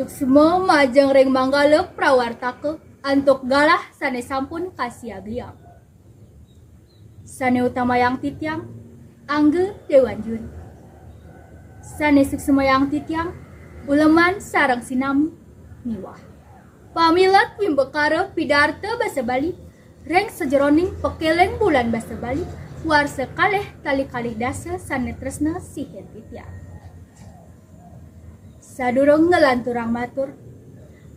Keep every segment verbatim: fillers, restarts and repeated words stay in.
Semua majeng ring manggala prawartaka antuk galah sane sampun kasiagiang. Sane utamayang titiang, Angga Dewanjuri. Sane suksmayang titiang, uleman sareng sinami miwah pamilet wimbakara pidarta basa Bali ring sajeroning pakeling bulan basa Bali warsa kalih tali kalih dasa sane tresna sihin titiang. Sadurung nglanturang matur,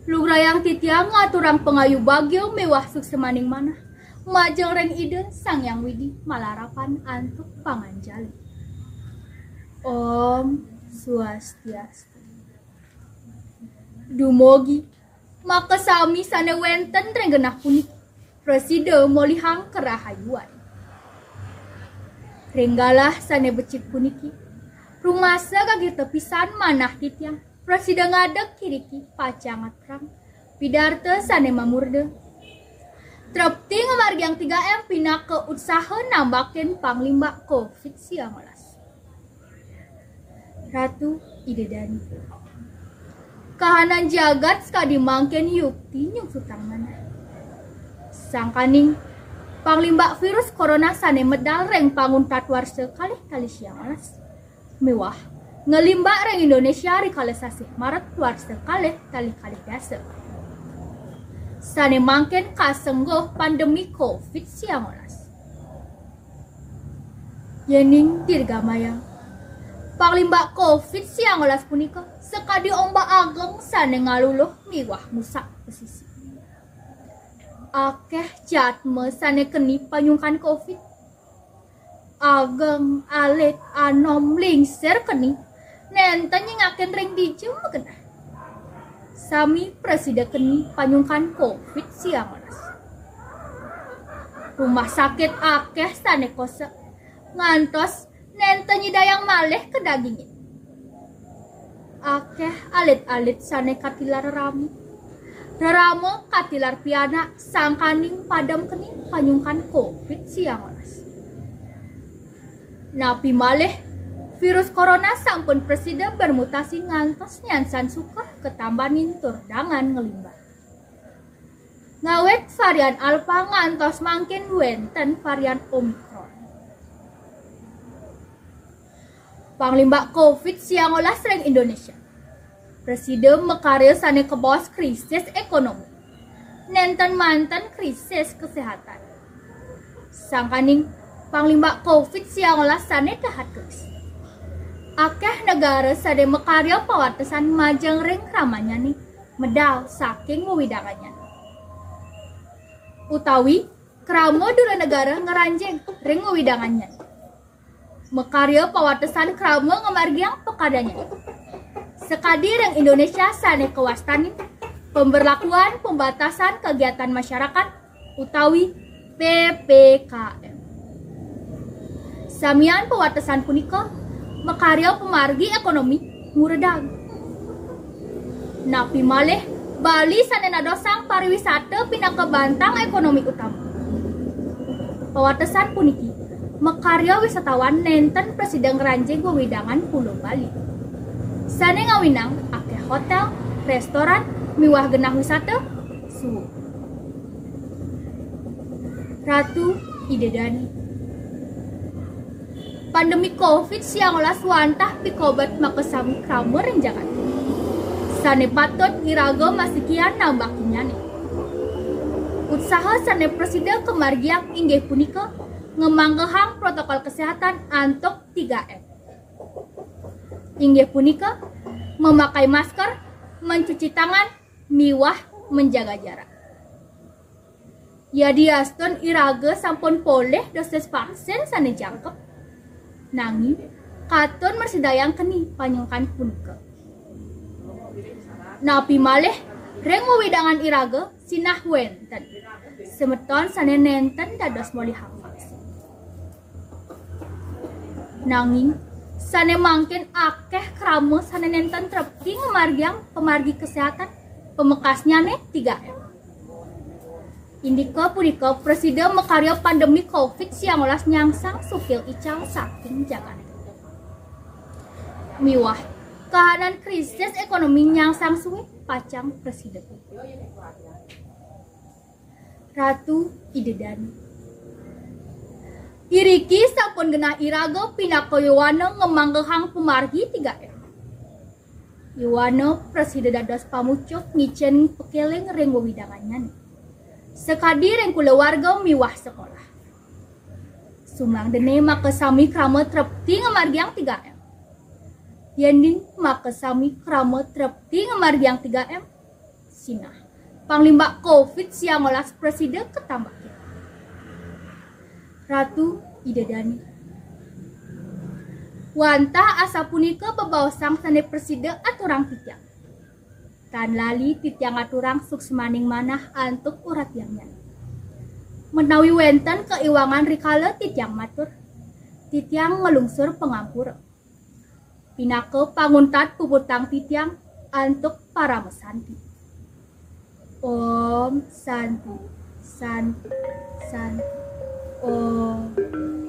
lugrayang titiang ngaturang pangayu bagia miwah suksmaning manah majeng ring Ida Sang Hyang Widi malarapan antuk panganjali. Om Swastiastu. Dumugi makasami sane wenten ring genah puniki prasida molihang karahayuan. Ring galah sane becik puniki, rumasa gagita pisan manah titiang prasida ngadeg kiriki pacang ngaturang pidarta sane mamurda Trepti ngamargiang tiga M pinaka utsaha nambakin panglimbak covid siang welas. Ratu Ida Dani. Kahanan jagat sakadi mangkin yukti nyungsutang manah. Sangkaning panglimbak virus corona sane medal ring panguntat warsa kalih tali siang welas miwah nglimbak ring Indonesia rikala sasih Maret warsa kalih tali kalih dasa. Sane mangkin kasengguh pandemi covid siang welas. Yening dirgamayang, panglimbak covid siang welas punika sakadi ombak ageng sane ngaluluh miwah ngusak pesisi. Akeh jadma sane keni panyungkan covid. Ageng, alit, anom, lingsir keni, nenten nyingakin ring dija magenah. Sami prasida keni panyungkan covid siang welas. Rumah sakit akeh sane kosek, ngantos nenten nyidayang malih kadagingin. Akeh alit-alit sane katilar rerama. Rerama katilar pianak sangkaning padem keni panyungkan covid siang welas. Napi malih, virus corona sampun prasida bermutasi ngantos nyansan suka katambanin tur dangan nglimbak. Ngawit varian Alpha ngantos mangkin wenten varian Omicron. Panglimbak covid siang welas ring Indonesia prasida makarya sane kabaos krisis ekonomi, nenten manten krisis kesehatan. Sangkaning panglimbak covid siang welas sane dahat keris, akeh negara sane makarya pawatesan majeng ring kramannyane medal saking wewidangannyane, utawi krama dura negara ngranjing ring wewidangannyane, makarya pawatesan krama ngamargiang pakadannyane. Sakadi ring Indonesia sane kawastanin pemberlakuan pembatasan kegiatan masyarakat utawi P P K M. Samian pawatesan punika makarya pamargi ekonomi nguredag. Napi malih, Bali sane nadosang pariwisata pinaka bantang ekonomi utama. Pawatesan puniki makarya wisatawan nenten prasida ngranjing wewidangan Pulo Bali. Sane ngawinang akeh hotel, restoran, miwah genah wisata suud. Ratu Ida Dani. Pandemi covid siang welas wantah pikobet makasami krama ring jagat. Sane patut iraga masikian nambakinnyane. Utsaha sane prasida kamargiang inggih punika ngamanggehang protokol kesehatan antuk tiga M. Inggih punika memakai masker, mencuci tangan, miwah menjaga jarak. Yadiastun iraga sampun polih dosis vaksin sane jangkep, nanging katun mrasidayang keni panyungkan punika. Napi malih ring wewidangan iraga sinah wenten semeton sane nenten dados molihang vaksin. Nanging sane mangkin akeh krama sane nenten trepti ngamargiang pamargi kesehatan, pamekasnyane tiga M. Indika punika prasida makarya pandemi covid siang welas nyangsang sukil ical saking jagat. Miwah Kahanan krisis ekonomi nyangsang sué pacang prasida. Ratu Ida Dané. Iriki sampun genah iraga pinaka yowana ngamanggehang pamargi tiga M. Yowana prasida dados pamucuk ngicén pakéling ring wewidangannya. Sakadi ring kulawarga miwah sekolah. Sumangdané makasami krama trepti ngamargiang tiga M. Yéning makasami krama trepti ngamargiang tiga M, sinah panglimbak covid siang olas prasida katambah. Ratu Ida Dané. Wantah asapunika bebaosang sané prasida aturang titiang. Tan lali titiang aturang suksmaning manah antuk uratiangnyan. Menawi wénten kaiwangan rikala titiang matur, titiang nglungsur pangampura. Pinaka panguntat puputang titiang antuk parama santi. Om Santi, Santi, Santi. Om.